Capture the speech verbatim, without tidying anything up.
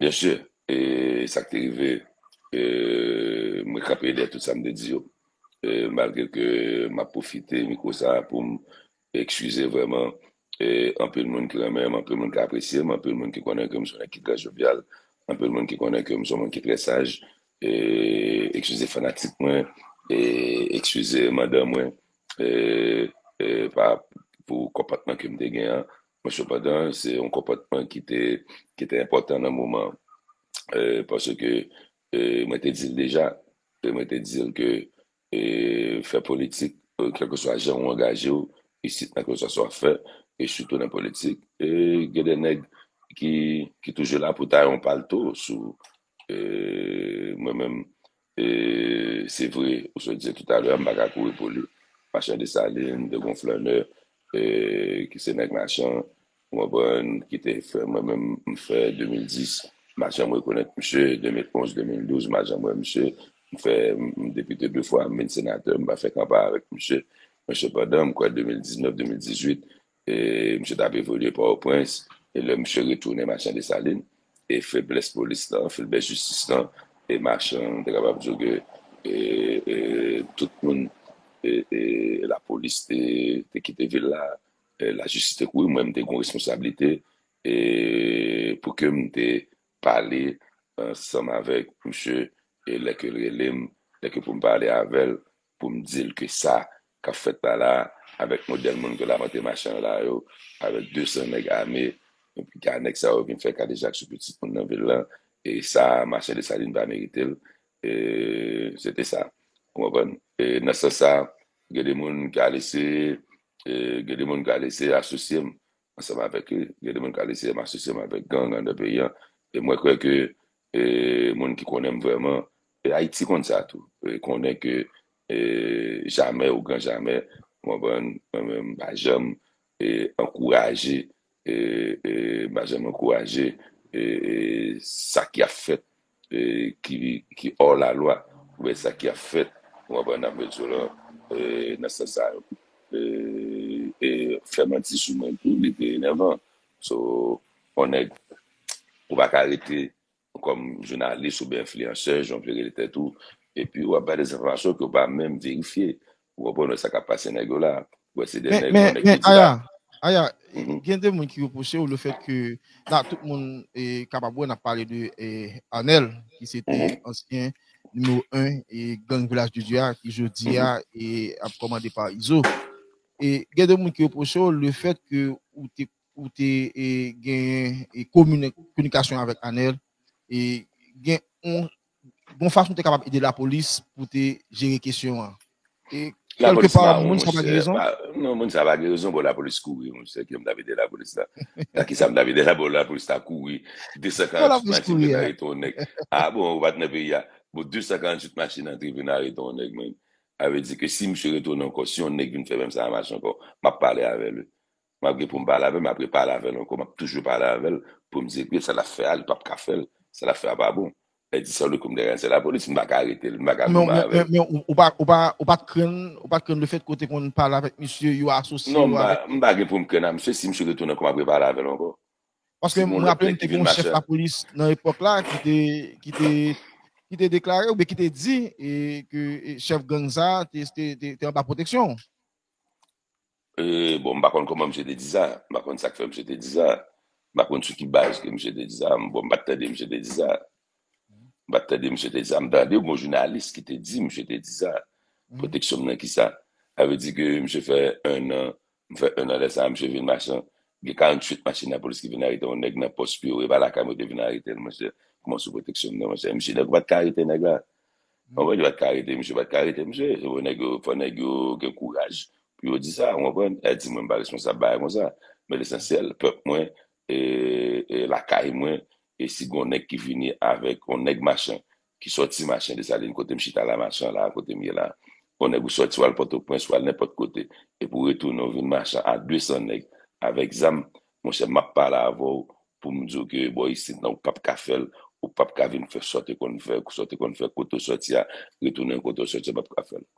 Byen si, e sa k te rive, e mwen kanpe dèyè tout sa m te di yo. E malgre ke m ap pwofite mikwo sa a pou m eskize vrèman, e anpil moun ki renmen m, anpil moun ki apresye m, anpil moun ki konnen ke m se yon nèg ki trè jovyal, anpil moun ki konnen ke m se yon moun ki trè saj, e eskize fanatik mwen, e eskize madanm mwen, e, e pa pou konpòtman ke m te gen an, men sepandan, se yon konpòtman ki te, ki te enpòtan nan moman an. E, paske, e, mwen te di l deja, e mwen te di l ke, e, fè politik, e, kèlkeswa jan ou angaje w, isit nan kèlkeswa sa w ap fè, e sitou nan politik, e gen de nèg ki, ki toujou la pou taye yon palto sou, e, mwen menm, e, se vre, ou sot di toutalè, m pa ka kouri pou li. Machan Desalin, te gon flanè, e, ki se nèg machan, ou konprann, ki te fè, mwen menm, m fè de mil dis, machan m rekonèt misye, de mil onz, de mil douz, machan m wè misye, m fè, m depite de fwa, m vin senatè, m pa fè kanpay avèk misye. Men sepandan, m kwè de mil diznèf, de mil dizuit, e misye t ap evolye Pòtoprens, e lè misye retounen Machan Desalin, e feblès polis lan, feblès jistis lan, e machan, m te kapab di w ke, e, e, tout moun, e, e, lapolis te, te kite vil la, e, lajistis te kouri, mwen, m te gen yon responsablite, e, pou ke m te pale ansanm avèk misye, e lè ke l rele m, lè ke pou m pale avè l, pou m di l ke sa k ap fèt la la, avèk modèl moun ke l ap antre machan la yo, avèk de san nèg ame, epi ka nèg sa yo vin fè kadejak sou pitit moun nan vil lan, e sa, Machan Desalin pa merite l, e se te sa. Ou konprann? E nan sans sa, gen de moun ki al eseye, e gen de moun ki al eseye asosye m ansanm avèk li. Gen de moun ki al eseye m asosye m avèk gang anndan peyi an. E mwen kwè ke, e, moun ki konnen m vrèman, e Ayiti konn sa tou. E konnen ke, e, jamè o gran jamè, ou konprann, mwen menm, m pa janm, e, ankouraje, e, e, m pa janm ankouraje, e, e, sa ki ap fèt, e, ki, ki hors la loi, oubyen sa ki ap fèt, ou konprann, ap met sou lan, e, nan sans sa yo. E, e fè manti sou mwen tou, li te enèvan. So, yon nèg, ou pa ka rete kòm jounalis oubyen enfliyansè, jan w vle rele tèt ou, epi w ap bay de enfòmasyon ke w pa menm verifye. Ou konprann sa k ap pase nèg yo la. Ou wè se de Men, nèg, men, yon nèg men, ki di la. Aya, Aya, Mhm. gen de moun ki repwoche w le fèt ke, la, tout moun, e, kapab wè, n ap pale de, e, Arnel, ki se te Mhm. ansyen nimewo en, e, gang Vilaj de Dye a, ki jodi a, e, ap kòmande pa Izo. E gen de moun ki repwoche w le fèt ke ou te, ou te, e, gen, e, komini-, kominikasyon avèk Arnel, e gen yon, yon fason te kapab ede lapolis pou te jere kesyon an. E Lapolis kèlkepa, mawon, moun sa pa gen monchè, rezon? Pa, non, moun sa pa gen rezon, bon, lapolis kouri, monchè, ki m t ap ede lapolis la. Nan ki sa m t ap ede la, bon, lapolis ta kouri. Bon, lapolis kouri, vin arete yon nèg. Ah bon, ou pa t nan peyi a. Bon, de san karanntuit machin antre vin arete yon nèg, men. Sa vle di ke si misye retounen ankò, si yon nèg vin fè menm sa a machin ankò, m ap pale avè l, wi. M ap gen pou m pale avè l, m ap repale avè l ankò, m ap toujou pale avè l pou m di, "Gade sa l ap fè a, li p ap ka fè l, sa l ap fè a pa bon." Lè di sa, ou di kou m dèyè se lapolis, m pa ka arete l, m pa ka goumen avè l. Men, men, men ou, ou pa, ou pa, ou pa t krenn, ou pa t krenn le fèt ke w te konn pale avèk misye, yo asosye yo avèk. Non, m pa, m pa gen pou m krenn a misye, si misye retounen ankò, m ap repale avè l ankò. Paske m raple m te gen yon chèf lapolis nan epòk la ki te, ki te, ki te deklare oubyen ki te di, e, ke, e, chèf gang sa a te, te, te, te anba pwoteksyon. E, bon, m pa konn kòman misye te di sa. M pa konn sa k fè misye te di sa. M pa konn sou ki baz ke misye te di sa. Bon, m pa t tande misye te di sa. M pa t tande misye te di sa. M tande yon jounalis ki te di misye te di sa. Pwoteksyon m nan ki sa? Sa vle di ke misye fè en an, m fè en an lè sa a, misye vin machan. Gen karanntuit machin lapolis ki vin arete yon nèg nan pòs Piyo. E pa lakay mwen te vin arete l, monchè. Kòman sou pwoteksyon m nan, monchè? Misye nèg ou pa t ka arete nèg la. Mwen wè yo pa t ka arete misye, pa t ka arete misye. Se pou nèg yo, fò nèg yo gen kouraj pou yo di sa, ou konprann? E di mwen m pa responsab bagay konsa. Men lesansyèl, pèp mwen, e, e lakay mwen, e si gon nèg ki vini avèk yon nèg machan, ki sòti machan Desalin kote m chita la, machan la, kote m ye la, yon nèg ou sòti w al Pòtoprens, w al nenpòt kote, epi w retounen w vin machan a de san nèg avèk zam, monchè, m ap pale avè w, pou m di w ke bò isit nan, ou p ap ka fè l, ou p ap ka vin fè sa w te konn fè, sa w te konn fè, kote w sòti a, retounen kote w sòti a, w p ap ka fè l.